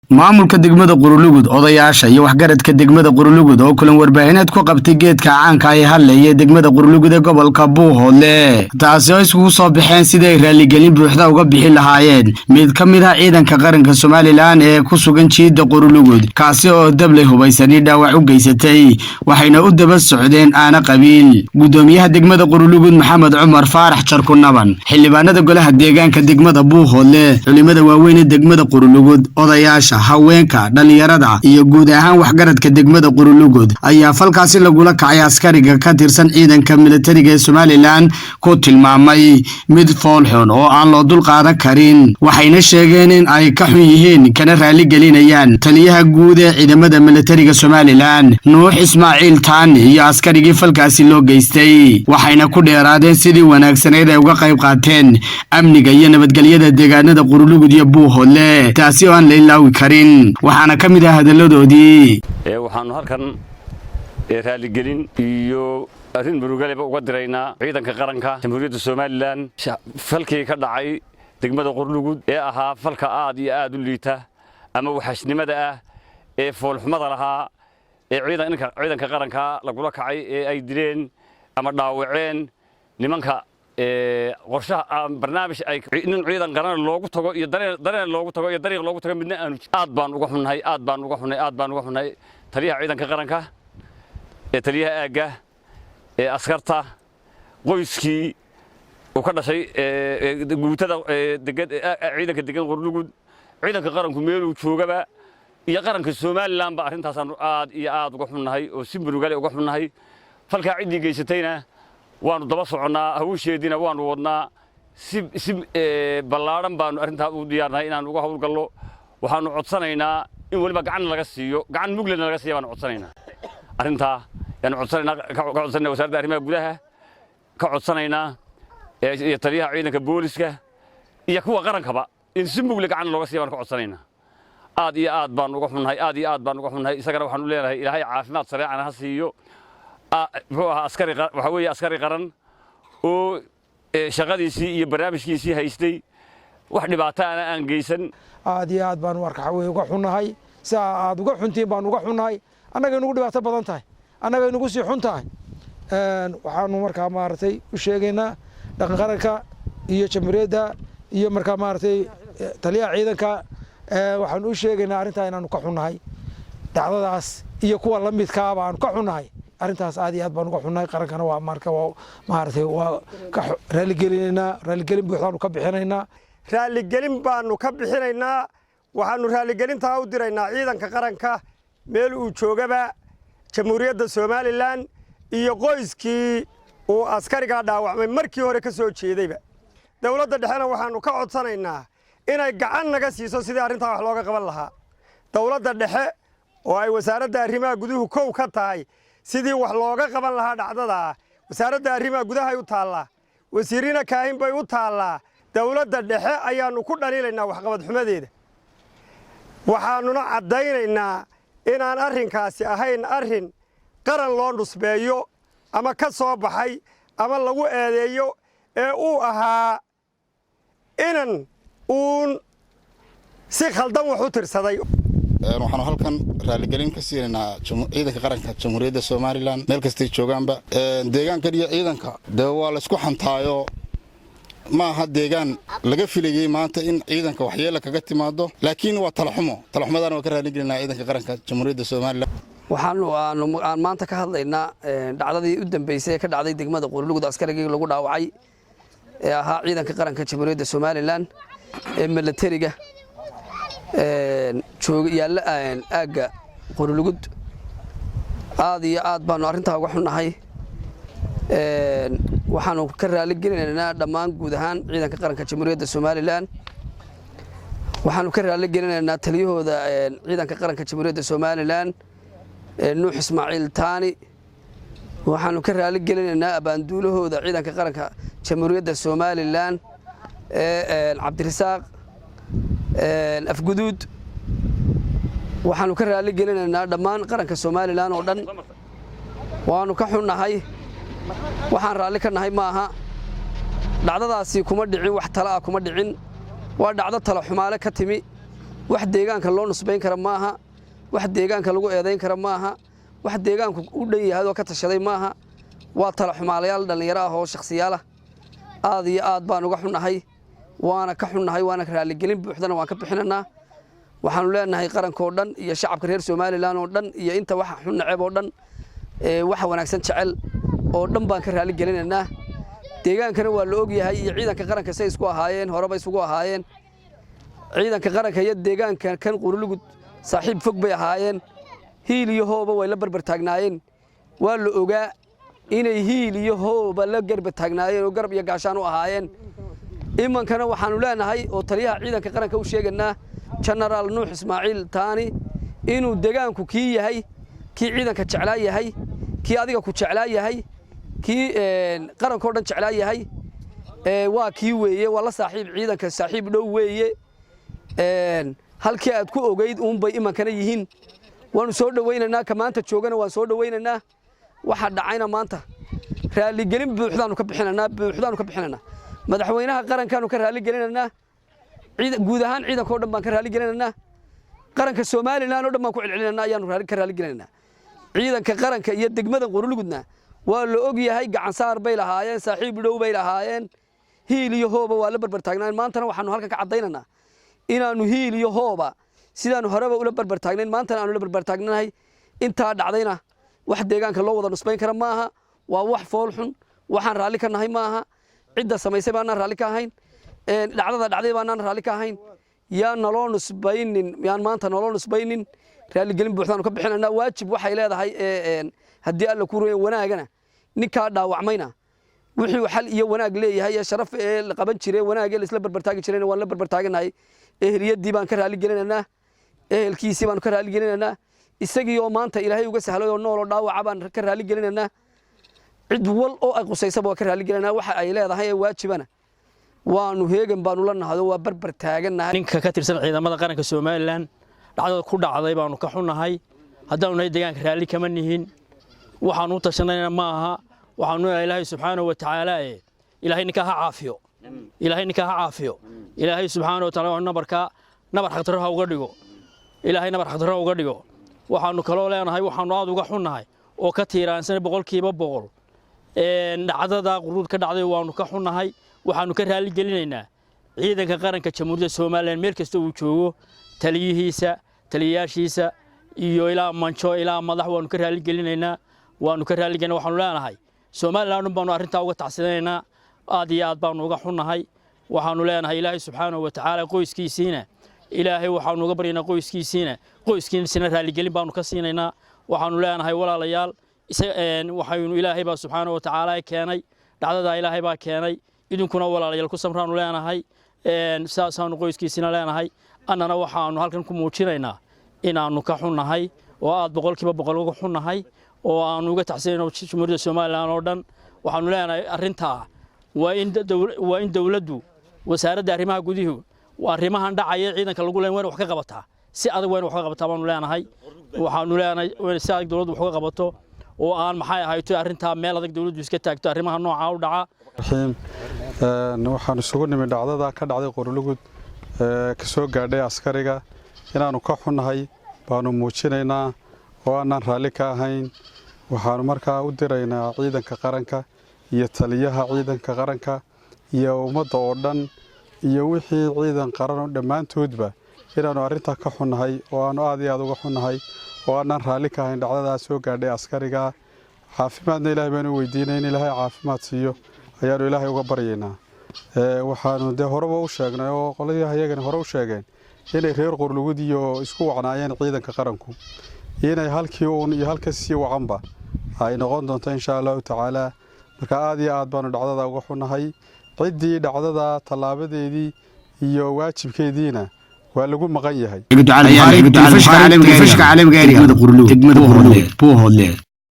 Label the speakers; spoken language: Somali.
Speaker 1: Maamulka degmada Qurulugud, odayaasha iyo waxgaradka degmada Qurulugud oo kulan warbaahineed ku qabtay geedka caanka ay hadleeyay degmada Qurulugud ee gobolka Buuhoodle, taasi oo iskugu soo baxeen sidii ay raaligelin buuxda uga bixi lahaayeen mid ka mid ah ciidanka qaranka Somaliland ee ku sugan jiidda Qurulugud, kaasi oo dablay hubaysani dhaawac u geysatay, waxayna u daba socdeen aana qabiil. Gudoomiyaha degmada Qurulugud, Maxamed Cumar Faarax Jarkunaban, xildhibaanada golaha deegaanka degmada Buuhoodle, culimada waaweyn ee degmada Qurulugud, odayaasha, haweenka, dhalinyarada iyo guud ahaan waxgaradka degmada Qurulugud ayaa falkaasi lagula kacay askariga ka tirsan ciidanka militariga ee Somaliland ku tilmaamay mid foolxun oo aan loo dul qaadan karin, waxayna sheegeen in ay ka xun yihiin kana raaligelinayaan taliyaha guud ee ciidamada militariga Somaliland, Nuux Ismaaciil Taani, iyo askarigii falkaasi loo geystay, waxayna ku dheeraadeen sidii wanaagsaneyd ay uga qayb qaateen amniga iyo nabadgelyada deegaanada Qurulugud iyo Buuhoodle, taasi oo aan la ilaawi karin. Waxaana ka mid ah hadalladoodii:
Speaker 2: Waxaanu halkan raaligelin iyo arrin murugaleba uga diraynaa ciidanka qaranka Jamhuuriyadda Somaliland falkii ka dhacay degmada Qurlugud ee ahaa falka aad iyo aad u liita ama waxashnimada ah ee foolxumada lahaa ee ciidanka qaranka lagula kacay ee ay dileen ama dhaawaceen nimanka qorshaha barnaamij ay nin ciidan qaran loogu tago iyo dareen loogu tago iyo dariiq loogu tago midna aanu. Aad baan uga xunnahay, aad baan uga xunnahay, aad baan uga xunnahay. Taliyaha ciidanka qaranka ee taliyaha aagga ee askarta, qoyskii uu ka dhashay, guutada ciidanka degan Qurlugud, ciidanka qaranku meeluu joogaba iyo qaranka Somaliland ba arrintaasaanu aad iyo aad uga xunnahay oo si murugale uga xunnahay. Falkaa ciddii geysatayna waanu daba soconnaa, hawsheediina waanu wadnaa. Si ballaadhan baanu arrintaa u diyaarnahay inaan uga hawlgallo. Waxaanu codsanaynaa in weliba gacan laga siiyo, gacan muglena laga siiya baanu codsanaynaa. Arrintaa yaanu codsanaynaa, ka codsanaynaa Wasaaradda Arrimaha Gudaha, ka codsanaynaa iyo taliyaha ciidanka booliska iyo kuwa qarankaba in si mugle gacan looga siiya baanu ka codsanaynaa. Aad iyo aad baanu uga xunnahay, aad iyo aad baanu uga xunnahay. Isagana waxaanu leenahay Ilaahay caafimaad sareecana ha siiyo. Muxuu ahaa askari? Waxaa weeye askari qaran oo shaqadiisii iyo barnaamijkiisii haystay, wax dhibaato ana aan geysan.
Speaker 3: Aad iyo aad baanu marka waxaa weye uga xunnahay. Si aad uga xuntiin baanu uga xunnahay. Annagay nugu dhibaato badan tahay, annagay nugu sii xun tahay. Waxaanu markaa maaragtay u sheegaynaa dhaqan qaranka iyo jamhuuriyadda iyo markaa maaragtay taliyaha ciidanka, waxaanu u sheegaynaa arrintaa inaanu ka xunnahay. Dhacdadaas iyo kuwa la midkaa baanu ka xunnahay. Arrintaas aad iyo aad baan uga xunnahay. Qarankana waa marka waa maaragtay waa ka raalligelinaynaa, raalligelin buuxdaanu ka bixinaynaa.
Speaker 4: Raalligelin baanu ka bixinaynaa. Waxaanu raalligelintaa u diraynaa ciidanka qaranka meel uu joogaba Jamhuuriyadda Somaliland iyo qoyskii uu askarigaa dhaawacmay markii hore ka soo jeedayba. Dowladda dhexena waxaannu ka codsanaynaa inay gacan naga siiso sidii arrintaa wax looga qaban lahaa. Dowladda dhexe oo ay Wasaaradda Arrimaha Guduhu kow ka tahay, sidii wax looga qaban lahaa dhacdadaa Wasaaradda Arrimaha Gudahay u taallaa, wasiirina Kaahin bay u taallaa. Dowladda dhexe ayaannu ku dhaliilaynaa waxqabad xumadeeda. Waxaannuna caddaynaynaa inaan arrinkaasi ahayn arrin qaran loo nusbeeyo ama ka soo baxay ama lagu eedeeyo ee uu ahaa inan uun si khaldan wax u tirsaday.
Speaker 5: Waxaanu halkan raaligelin ka siinaynaa ciidanka qaranka Jamhuuriyadda Somaliland meel kastay joogaanba. Deegaankan iyo ciidanka dee waa laysku xantaayo. Ma aha deegaan laga filayey maanta in ciidanka waxyeela kaga timaado, laakiin waa talaxumo. Talaxumadana waa ka raaligelinaa ciidanka qaranka Jamhuuriyadda Somaliland.
Speaker 6: Waxaanu aan maanta ka hadlaynaa dhacdadii u dambeysay ee ka dhacday degmada Qurlugud, askarigii lagu dhaawacay ee ahaa ciidanka qaranka Jamhuuriyadda Somaliland ee milatariga jooga yaalla aagga Qurlugud. Aad iyo aad baanu arrintaa uga xunnahay. Waxaanu ka raali gelinaynaa dhammaan guud ahaan ciidanka qaranka Jamhuuriyadda Somaliland. Waxaanu ka raali gelinaynaa taliyahooda ciidanka qaranka Jamhuuriyadda Somaliland, Nuux Ismaaciil Taani. Waxaanu ka raali gelinaynaa abaanduulahooda ciidanka qaranka Jamhuuriyadda Somaliland ee Cabdirasaaq Afguduud. Waxaanu ka raali gelinaynaa dhammaan qaranka Somaliland oo dhan. Waanu ka xunnahay, waxaan raalli ka nahay maaha. Dhacdadaasi kuma dhicin wax tala ah, kuma dhicin. Waa dhacdo tala xumaale ka timi. Wax deegaanka loo nusbayn kara maaha, wax deegaanka lagu eedayn kara maaha, wax deegaanku u dhan yahay oo ka tashaday maaha. Waa tala xumaalayaal dhallinyaro ah oo shakhsiyaal ah. Aad iyo aad baan uga xunnahay, waana ka xunnahay, waana raaligelin buuxdana waan ka bixinanaa. Waxaanu leenahay qarankoo dhan iyo shacabka reer Somaliland oo dhan iyo inta waxa xun neceb oo dhan, waxa wanaagsan jecel oo dhan baan ka raali gelinaynaa. Deegaankana waa la ogyahay iyo ciidanka qaranka say isku ahaayeen, horeba isugu ahaayeen. Ciidanka qaranka iyo deegaanka kan Qurlugud saaxiib fog bay ahaayeen, hiil iyo hooba way la barbar taagnaayeen. Waa la ogaa inay hiil iyo hooba la garba taagnaayeen oo garab iyo gaashaan u ahaayeen. Imankana waxaanu leenahay oo taliyaha ciidanka qaranka u sheeganaa, Genaraal Nuux Ismaaciil Taani, inuu deegaanku kii yahay, kii ciidanka jeclaa yahay, kii adiga ku jeclaa yahay, kii qarankoo dhan jeclaa yahay. Waa kii weeye, waa la saaxiib ciidanka, saaxiib dhow weeye. Halkii aad ku ogeyd uunbay imankana yihiin. Waanu soo dhowaynaynaa, ka maanta joogana waan soo dhowaynaynaa. Waxa dhacayna maanta raaligelin buuxdaanu ka bixinanaa, buuxdaanu ka bixinanaa. Madaxweynaha qarankaanu ka raaligelinaynaa, guud ahaan ciidanka o dhan baan ka raaligelinaynaa, qaranka Somaliland oo dhan baan ku celcelinanaa ayaanu ka raaligelinaynaa. Ciidanka qaranka iyo degmada Qurlugudna waa la og yahay, gacansaar bay lahaayeen, saaxiib dhow bay lahaayeen, hiil iyo hooba waa la barbar taagnaayeen. Maantana waxaanu halkan ka caddaynaynaa inaanu hiil iyo hooba sidaanu horeba ula barbar taagnayn, maantana aanu la barbar taagnahay. Intaa dhacdayna wax deegaanka loo wada nusbayn kara maaha, waa wax fool xun. Waxaan raalli ka nahay maaha. Cidda samaysay baanaan raalli ka ahayn, dhacdada dhacday baanaan raalli ka ahayn. Yaan naloo nusbaynin, yaan maanta naloo nusbaynin. Raaligelin buuxdaanu ka bixinaynaa. Waajib waxay leedahay haddii Alla ku roya wanaagana ninkaa dhaawacmayna wuxuu xal iyo wanaag leeyahay ee sharaf ee la qaban jiray, wanaag ee la isla barbartaagi jirayna waan la barbartaaganahay. Eheliyadii baan ka raali gelinaynaa, ehelkiisii baanu ka raali gelinaynaa, isagii oo maanta Ilaahay uga sahlay oo nool oo dhaawaca baan ka raali gelinaynaa. Cid wal oo ay qusaysaba waa ka raali gelinaynaa. Waxa ay leedahay ee waajibana waanu heegan baanu la nahdo, waa barbar taagannahay.
Speaker 7: Ninka ka tirsan ciidamada qaranka Somaliland dhacdada ku dhacday baanu ka xunnahay. Haddaanu nahay deegaanka, raalli kama nihin. Waxaanu u tashanayna ma aha. Waxaanu leeyahay Ilaahay subxaanahu wa tacaala Ilaahay ninkaa ha caafiyo, Ilaahay ninkaa ha caafiyo. Ilaahay subxaanahu wa tacaala nabarkaa nabar xaqdarro ha uga dhigo, Ilaahay nabar xaqdarro ha uga dhigo. Waxaanu kaloo leenahay, waxaanu aad uga xunnahay oo ka tiiraansanay 100% dhacdada Quruud ka dhacday. Waanu ka xunnahay. Waxaanu ka raali gelinaynaa ciidanka qaranka Jamhuuriyadda Somaliland meel kasta uu joogo, taliyihiisa, taliyayaashiisa iyo ilaa manjo ilaa madax. Waanu ka raali gelinaynaa, waanu ka raali gelinaa. Waxaanu leenahay Somaliland baanu arrintaa uga tacsidanaynaa. Aad iyo aad baanu uga xunnahay. Waxaanu leenahay Ilaahay subxaanahu wa tacaala qoyskiisiina, Ilaahay waxaanu uga baryaynaa qoyskiisiina, qoyskiisina raaligelin baanu ka siinaynaa. Waxaanu leenahay walaalayaal, waxaynu Ilaahay baa subxaanahu wa tacaala keenay dhacdadaa, Ilaahay baa keenay. Idinkuna walaalayaal ku samraanu leenahay, saasaanu qoyskiisina leenahay. Annana waxaanu halkan ku muujinaynaa inaannu ka xunnahay oo aad 100% uga xunnahay oo aanu uga tacsinayno Jamhuuriyadda Somaliland oo dhan. Waxaanu leenahay arrintaa waa in dowladdu, wasaaradda arrimaha guduhu, arrimahan dhacaya ciidanka lagu leen waa in wax ka qabataa, si adag waa in wax ka qabataa baanu leenahay. Waxaanu leenahay si adag dowladdu wax uga qabato oo aan maxay ahayto arrintaa meel adag dowladdu iska taagto arrimaha noocaa u dhaca.
Speaker 8: Waxaan isugu nimid dhacdada ka dhacday Qorlugud ka soo gaadhay askariga. Inaannu ka xunnahay baanu muujinaynaa oo aanaan raalli ka ahayn. Waxaanu markaa u diraynaa ciidanka qaranka iyo taliyaha ciidanka qaranka iyo ummadda oo dhan iyo wixii ciidan qaran oo dhammaantoodba inaannu arrintaa ka xunnahay oo aanu aad iyo aad uga xunnahay oo aanaan raalli ka ahayn dhacdadaa soo gaadhay askariga. Caafimaadna Ilaahay baanu weydiinay, in Ilaahay caafimaad siiyo ayaanu Ilaahay uga baryaynaa. Waxaanu dee horeba u sheegnay oo qolyaha iyagani hore u sheegeen inay reer Qorlugud iyo isku wacnaayeen ciidanka qaranku, inay halkii uun iyo halka sii wacanba ay noqon doonto insha Allahu tacaala. Marka aad iyo aad baanu dhacdada uga xunnahay. Ciddii dhacdada tallaabadeedii iyo waajibkeediina waa lagu maqan yahay.
Speaker 1: Telefishka caalamiga, degmada Qurlugud, Buuhoodle.